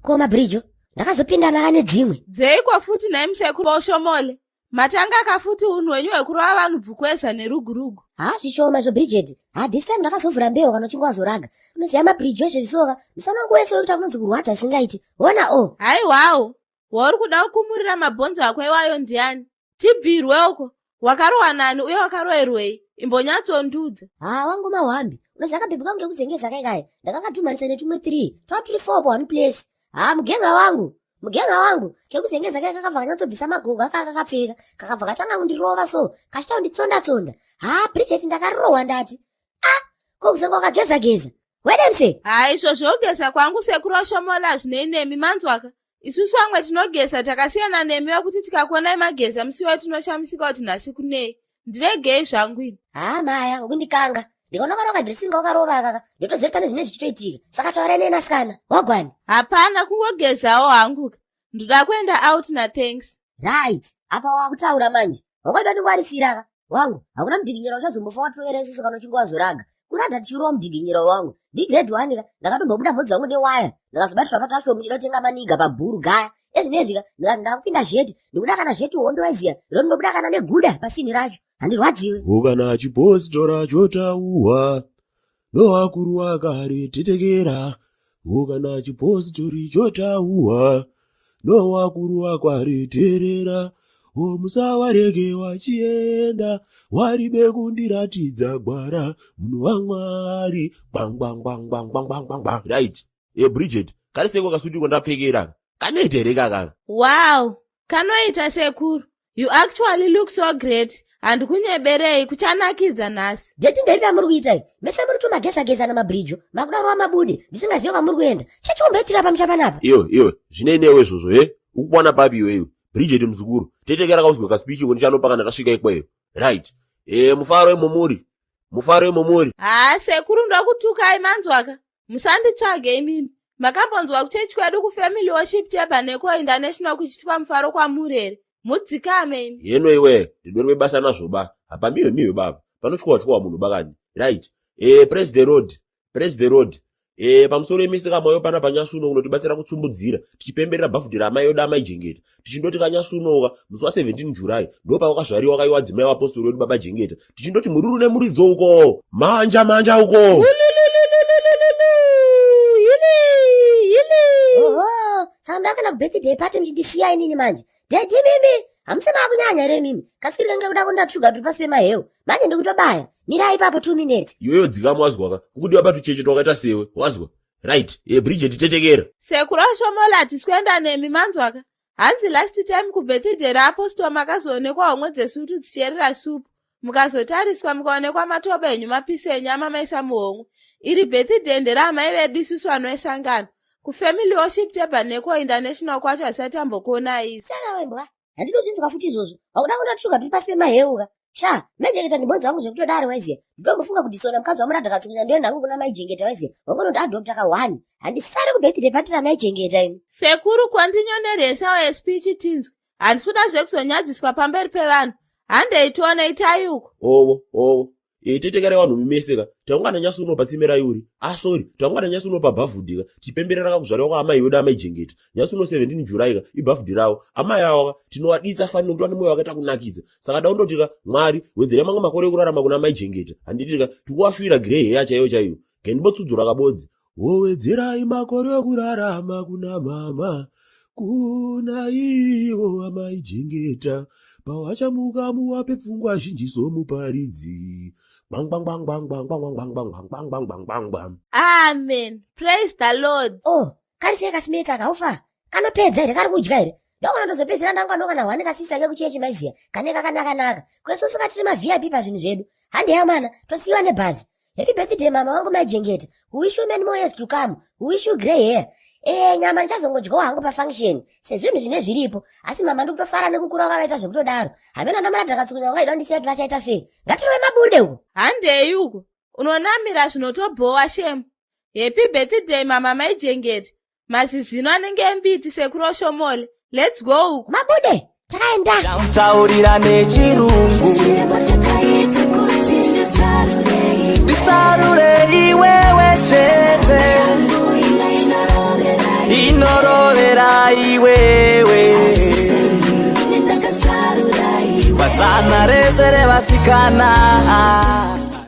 Ko mabhirijo ndakazopindana ane dzimwe. Dzeiko futi nhai musekuru Oshomole? Matanga ka futi unhu hwenyu hwekurova vanhu bvukweza nerugurugu. Ha zvishoma izvo Bridget. Ha this time ndakazovhura mbeu kana uchinge wazoraga. Unoziva mabhirijo ezvevisoka. Musana wangu wese wekuita kunonzi kurwadza zvisingaiti. Hona o. Oh. Haiwawo. Wauri kuda kukumurira mabhonzo ako iwayo ndiani? Tibvirwe uko. Wakarohwa nani uye wakaroherwei? Imbonyatsondudza. Ha wangu mahwambi. Unoziva kabhebhi kangu kekuzengeza kaikai. Ndakakadhumanisa netumwe 3. Twa tiri 4 pa one place. Ha mugenga wangu. Mugenga wangu kekuzengeza kai kakabva kanyatsobvisa magogo aka kakapfeka. Kakabva katanga kundirova so. Kachita kunditsonda tsonda. Ha Bridget ndakarohwa ndati. Ah, ko kuzenga wakageza geza. Wedemse. Ha izvo zvogeza kwangu sekuru Oshomola hazvinei nemi manzwaka. Isusu vamwe tinogeza takasiyana nemi vekuti tikakuonai mageza musi iwayo tinoshamisika kuti nhasi kunei. Ndiregei zvangu ini. Haa maya ukundikanga. Ndikaona kana wakadressinga wakarova akaka ndotoziva pane zvine zvichitoitika. Saka taura neni asikana. Wagwani. Hapana kungogezawo hangu. Ndoda kuenda out na thanks. Right. Apa wakutaura manje. Wakaida ndingwarisira ka. Wangu, hakuna mudhiginyira uchazombofa watovera isusu kana uchinge wazoraga. Kurada tichirova mudhiginyira wangu. Ndi grade 1 ka. Ndakatombobuda mhodzi wangu newaya. Ndakazobatirwa patasho muchida kutenga maniga pabhuru gaya. Ezvinezvi ka ndikazi ndakupinda zheti. Ndikuda kana zheti hondo waiziya. Ndinobuda kana neguda pasini racho. Handirwadziwe. Kana chipositora chotauhwa nowakuru wakare tetekera kana chipositori chotauhwa nowakuru wakware terera o musawarege wachienda waribe kundiratidza gwara munhu wamwari gwangwangwangwangwangwangwangwa right e bridget kari seko kasuti ndapfekera kanoita here kakaka wow kanoita sekuru You actually look so great. Handikunyeberei kuchanakidza nhasi. Deti ndeipi yamuri kuita iyi? Mese muri tumageza geza namabhirijo. Makuda rova mabude. Ndisingazive kwamuri kuenda. Chechikumboitika pamusha panapa. Iwe iwe zvinei newe izvozvo he? Ukukwana papi iwe iwe? Bridget muzukuru. Tetekera kauzwe kaspeech iko ndichanopa kana tasvika ikweyo. Right. Eh mufaro imomuri. Mufaro imomuri. Haa sekuru ndokutukai manzwaka. Musanditsvage imimi. Makambonzwa kuchechi kwedu kuFamily Worship Tabernacle International kuchiitwa mufaro kwamuri here? Mudzikame imi. Heno iwe, ndidori basa nazvo ba. Hapamiwe miwe baba. Panotywa tywa munhu bakani. Right. Eh, press the road. Press the road. Eh, pamusoro emese kamwayo pana panyasuno kunotibatsira kutsumbudzira tichipemberera bhavhudhi ramai yoda amai jengeta tichindoti kanyasunoka musi wa 17 July ndopakakazvariwa kaiwa adzimai vapostori wedu baba jengeta tichindoti mururu nemuridzo uko manja manja uko Saka ndakana kubirthday party muchindisiya inini manje daddy mimi hamusi makunyanya here mimi kasikiri kange kuda kundatsvuga turi pasi pemaheu manje ndikutobaya mirai ipapo two minutes iyoyo dzikama wazwaka kukudiwa patucheche twakaita sewe wazwa right e bridget tetekera sekuru ashomola hatisi kuenda nemi manzwaka hanzi last time kubirthday raapostol makazoonekwa homwe dzesutu dzichiyerera supu mukazotariswa mukaonekwa matoba enyu mapisi enyama maisa muhomwe iri birthday nderaamai vedu isusu vanhu vesangano kufamily worship tabernacle international kwacho hasati ambokuonai izvi saka wembwa handinozvinzwa futi izvozvo wakuda kundatsvuka turi pasi pemaheuka sha maijengeta ndibonzi vangu zvekutodaro waiziya nditombofunga kuti sona mukadzi wamuradha katsukunya ndiyo nhangu kuna maijengeta waiziya wangonoti adopta ka one handisari kubirthday party ramaijengeta ini sekuru kwandinyoneresawo speech tinzwe handisi kuda zvekuzonyadziswa pamberi pevanhu handei tione itai uko ovo ovo e tetekera vanhu mimeseka taungana nyasi uno patsime rayuri ah sorry taungana nyasi uno pabhavhudhi ka tichipemberera kakuzvariwa kwaamai yoda amaijengeta nyasi uno 17 July ka ibhavhudhi ravo amai avo ka tinovaditsa fani nokuti vane mwoyo wakaita kunakidza saka daundoti ka mwari wedzerai mamwe makore ekurarama kuna maijengeta handiti ka tikuwashuvira grey hair chaiyo chaiyo gendibotsudzura kabodzi wowedzerai makore ekurarama kuna mama kuna ivo amaijengeta pawachamuka muwape pfungwa zhinji somuparidzi gwangwangwangwangwangwangwangwangwangwangwangwangwangwa amen praise the lord oh kari sei kasimetsa kaufa kanopedza here kari kudya here ndokona ndozopedzera ndangwano kana hwani kasista kekuchechi maiziya kane kakanakanaka kwesusu katiri mavip pazvinhu zvedu handeya mana tosiyiwa nebhazi happy birthday mama wangu maijengeta we wish you many more years to come we wish you grey hair ee nyama ndichazongodyawo hangu pafunction sezvinhu zvine zviripo asi mama ndikutofara nekukura kwavaita zvekutodaro hameno ndamara ndakatsukunya wangaida kundisiya kuti vachaita sei ngatirove mabude uko handei uko unonamira zvinotobhowa shemu happy birthday mama maijengeta mazizino anenge embiti sekuru oshomole let's go uko mabude takaenda Taurira nechirungu Chiremba chakaita kuti ndisarure ndisarure iwewe chete yangu inga inorovera. Ndinorovera iwewe. Ini ndakasarura iwe. Pazana rese revasikana.